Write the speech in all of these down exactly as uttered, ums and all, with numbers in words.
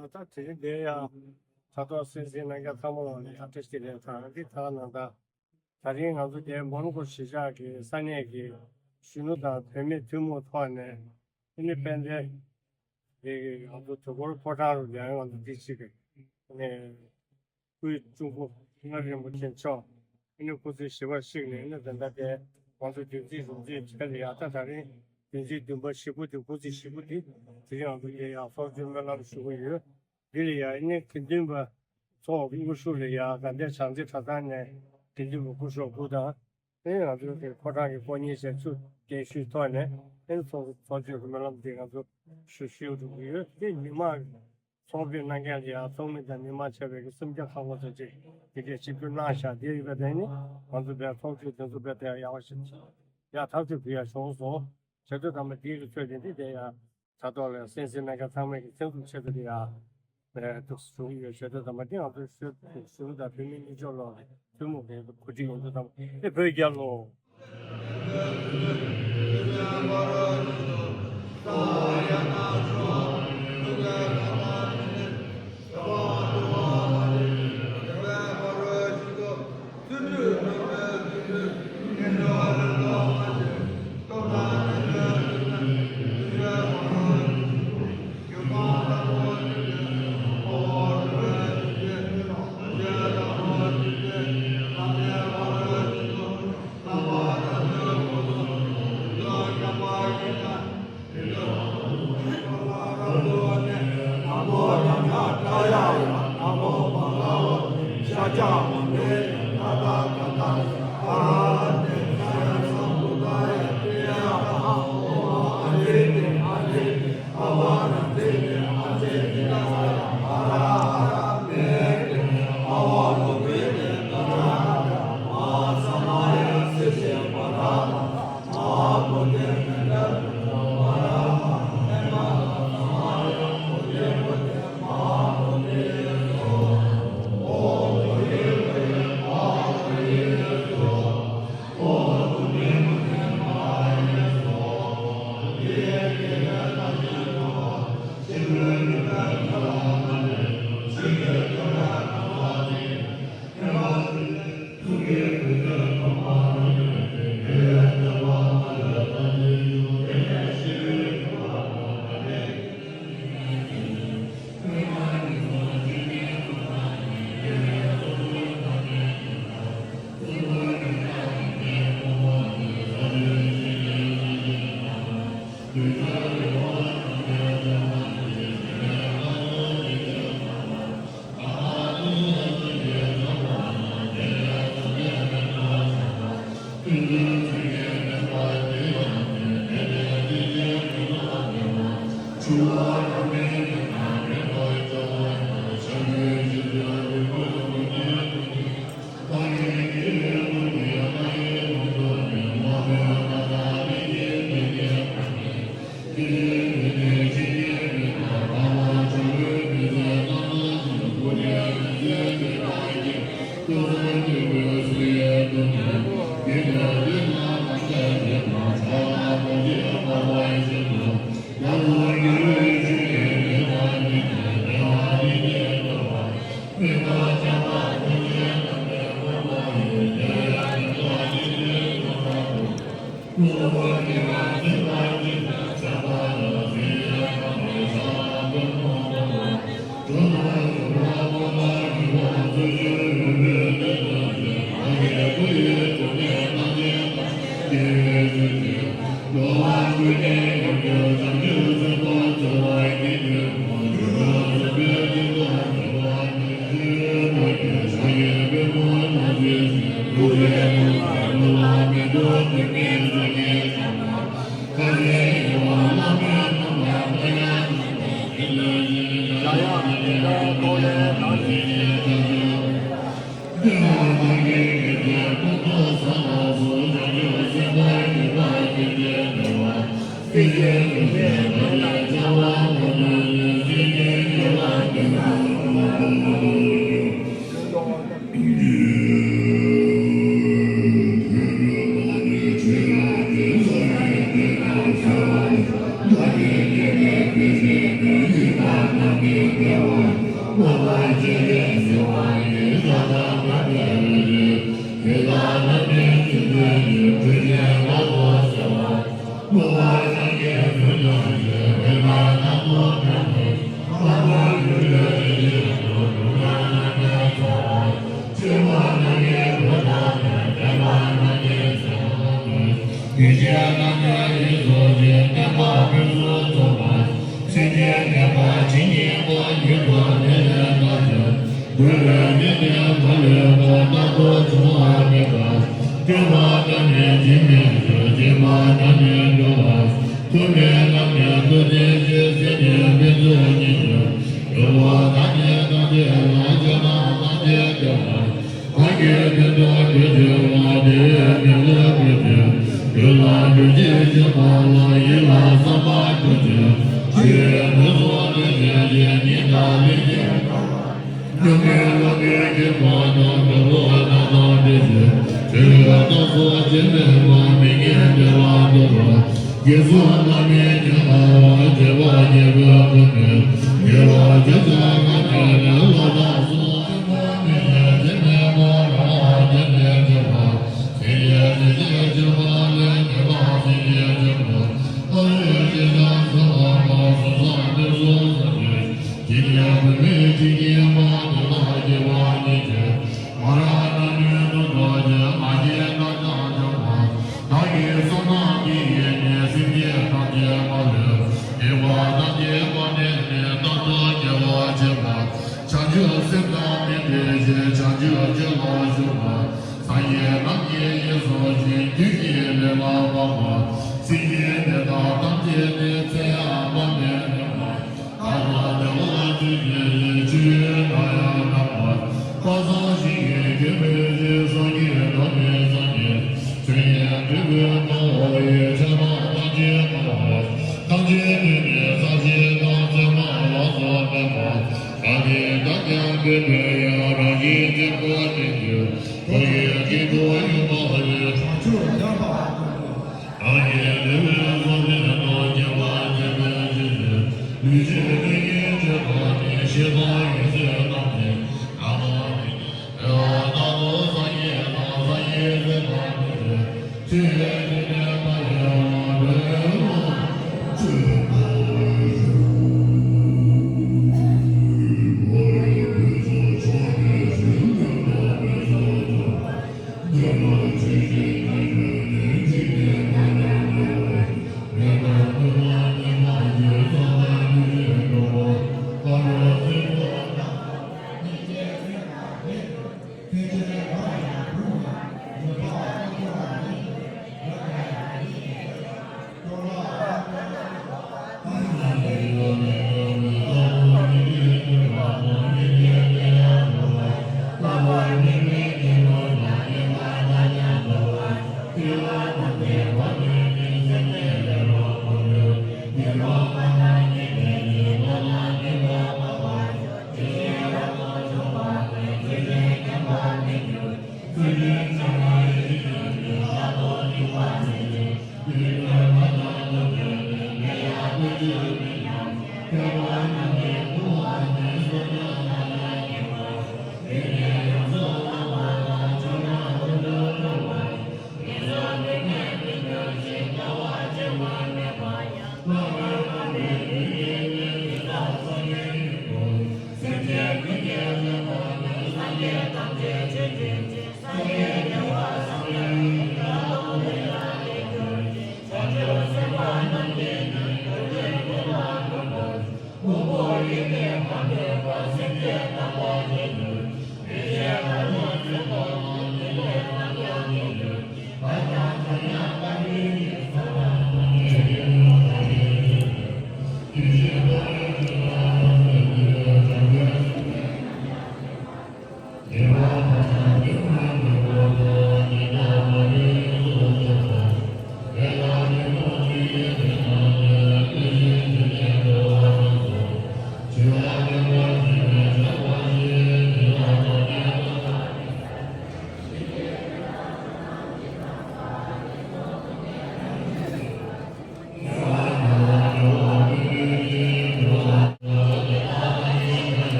ད་དེ་རིང་འདིར་ཡང་དྲ་ཐོག་གསན་གཟིགས་གནང་མཁན་ཚང་མ་ལ་ཡང་བཀྲ་ཤིས་བདེ་ལེགས་དང་འདི་ལྟར་ནང་ད། ད་རིང་ང་ཚོ་འདིར་མོན་གྷོ་གཞིས་ཆགས་ཀྱི་ས་གནས་ཀྱི་གཞོན་ནུ་དང་བུད་མེད་ཐུན་མོང་ཐོག་ནས་ཨ་ནི་དཔལ་ལྡན་འདི་ང་ཚོ་དུས་འཁོར་ཕོ་བྲང་རུ་ཡང་ང་ཚོ་འདི་གཅིག་གི་ཨ་ནི་སྐུའི་གཅུང་པོ་མངའ་རིན་པོ་ཆེ་མཆོག་ཨ་ནི་སྐུ་ཚེ་ཞི་བར་གཤེགས་ནས་ཨ་ནི་ད་ལྟ་དེ་ང་ཚོ་བདུན་ཚིགས་རིམ་བརྩེགས་བྱས་ལ་ཡ་ད་ད་རིང་བདུན་ཚིགས་བདུན་པ་བཞི་པོ་དེ་སྐུ་ཚེ་བཞི་པོ་དེ་དེ་རིང་ང་ཚོ་འདིར་ཡང་ཚོགས་མཆོད་སྨོན་ལམ་ཞུ་གི་ཡོད། འདི་ལ་ཡང་ཨ་ནི་དགེ་འདུན་པ་ཚོགས་དབུ་བཞུགས་ལ་ཡང་དགའ་ལྡན་བྱང་རྩེ་གྲྭ་ཚང་ནས་དགེ་འདུན་པ་སྐུ་ཞབས་དགུ་དང་། ཨེ་ང་ཚོའི་གི་ཕོ་བྲང་གི་དཀོན་གཉེར་བཅས་ཚུར་རྟེན་གཞི་ཐོག་ནས་ཨེ་ཚོགས་ཚོགས་ཆོས་ཀྱི་སྨོན་ལམ་འདི་ང་ཚོ་ཞུ་ཞུ་འགྲོ་གི་ཡོད། དེ་མི་མང་ཚོགས་ཕེབས་གནང་མཁན་ལ་ཡང་ཚོགས་མི་དང་མི་མང་ཆེ་བས་ཀྱི་སེམས་རྒྱ་ཁ་བོ་ཚོ་ཅིག་འདི་འདྲའི་ཆིབས་བསྒྱུར་གནང་བཞག་དེ་ཡོད་པ་དེ་ནི་ང་ཚོ་བས་ཚོགས་ཆོས་དེ་ཚོ་བས་དེ་ཡག་པ་ཞིག་ཡག་ཐག་ཆོད་ཕུལ་ཡག་བྱུང་སོང་། བྱེད་དུས་ཐ་མ་འདི་གི་ཚོད་དེ་འདི་དེ་ཡང་དྲ་ཐོག་ལ་གསན་གཟིགས་གནང་མཁན་ཚང་མས་ཀྱི་སེམས་ཤུགས་ཆེ་ཙམ་དེ་ཡང་ཐུགས་སུ་ཞུགས་ཡོད། ཞེས་དོན་དམ་པ་འདི་ང་ཚོའི་གཞོན་གཞོན་ནུ་དང་བུད་མེད་གཉིས་ཕྱོགས་ལོག་ཐུན་མོང་གི་གོ་སྒྲིག་ཡིན་དུས་དམ་པ་ཨེ་བོད་རྒྱལ་ལོ།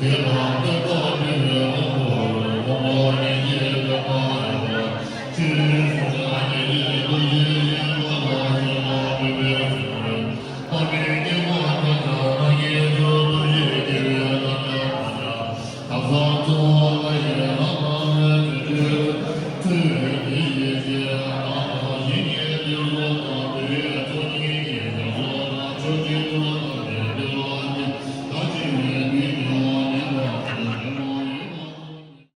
དེ་ལ་